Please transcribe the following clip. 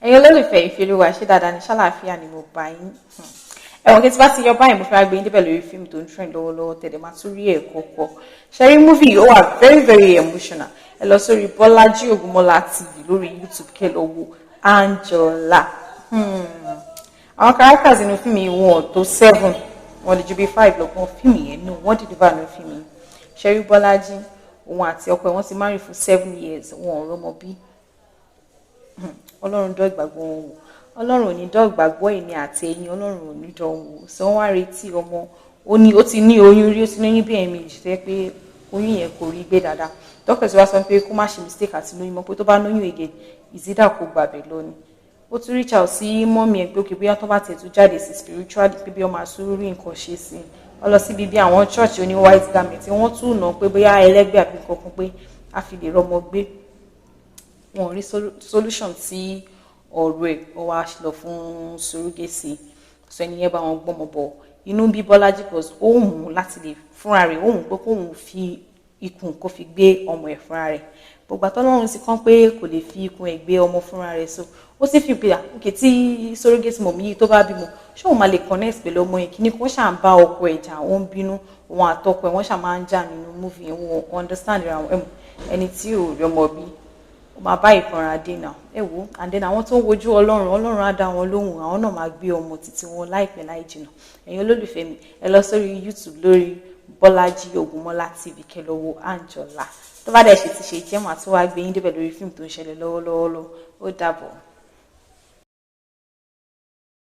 Ẹ̀yin olólùfẹ́ Ìfẹ́olúwa, ṣé dáadáa ní? Ṣàlàáfíà ni mo bá yín? Ẹ̀wọ̀n kí n tí bá ti yọ báyìí, mo fẹ́ wá gbé yín débẹ̀ lórí fíìmù tó ń trend lọ́wọ́lọ́wọ́ tẹ̀lé, máa tún rí ẹ̀kọ́ kọ́. Ṣẹ́rí movie, ó wà very very emotional. Ẹ lọ sórí Bọ́lájí Ògúnmọ́lá TV lórí YouTube, kẹ́ lọ wo Anjola. Àwọn characters inú fíìmù yìí, wọn tó seven, wọn lè ju bí five lọ gan. Fíìmù yẹn náà, wọ́n deliver nínú fíìmù yìí. Ṣẹ́rí Bọ́lájí, òun àti ọkọ ẹ̀, wọ́n ti marry fún 7 years, wọn ò rọ́mọ bí. Ọlọ́run dán ìgbàgbọ́ wọn wò. Ọlọ́run ò ní dán ìgbàgbọ́ èmi àti ẹ̀yin, Ọlọ́run ò ní dán wò. So wọ́n wá retí ọmọ. Ó ní ó ti ní oyún rí, ó ti ní oyún bí ẹ̀ẹ̀mejì tó yẹ pé oyún yẹn kò rí gbé dáadáa. Doctor ti wá sọ pé kó má ṣe mistake àti lóyún mọ́, pé tó bá lóyún again, ìzídà kò gbàbẹ̀ lọ ni. Ó tún reach out sí mummy ẹ̀ pé okay, bóyá tó bá tiẹ̀ tún jáde sí spiritually, pé bí wọ́n máa sùúrù rí nǹkan ṣe sí i. Wọ́n lọ síbi bí àwọn church oní white garment tí wọ́n tún nà pé bóyá ẹlẹ́gbẹ́ àbí nǹkan kan pé a fi lè rọmọ gbé. Wọn ò rí solution sí ọ̀rọ̀ ẹ̀. Ó wá lọ fún surrogacy. So ẹni yẹn bá wọn gbọ́mọ bọ̀. Inú bí Bọ́lájí, cause ó wù ú láti lè fúnra rẹ̀, ó wù ú pé kóun fi ikùn kó fi gbé ọmọ ẹ̀ fúnra rẹ̀. Gbogbo àtọ́lọ́run ti kàn pé kò lè fi ikùn ẹ̀ gbé ọmọ fúnra rẹ̀. So ó sì fi pé okay, tí surrogate mum yìí tó bá bímọ, ṣé òun máa lè connect pẹ̀lú ọmọ yẹn? Kíní kó ṣà ń bá ọkọ ẹ̀ jà, ó ń bínú. Òun àtọkọ ẹ̀, wọ́n ṣà máa ń jà nínú movie yẹn. Wọ́n understand ra wọn. Ẹni tí ò rí ọmọ bí, ó máa bá ìkanra dé náà. Ẹ wo, and then àwọn tó ń wojú Ọlọ́run, Ọlọ́run á dá wọn lóhùn. Àwọn náà máa gbé ọmọ títí wọn láìpẹ́ láì jìnnà. Ẹ̀yin olólùfẹ́ mi, ẹ lọ sórí YouTube lórí Bọ́lájí Ògúnmọ́lá TV, kẹ́ lọ wo Anjola. Tó bá dẹ̀ ṣe ti ṣe jẹ́, màá tún wá gbé yín débẹ̀ lórí fíìmù tó ń ṣẹlẹ̀ lọ́wọ́lọ́wọ́. Ó dàbọ̀.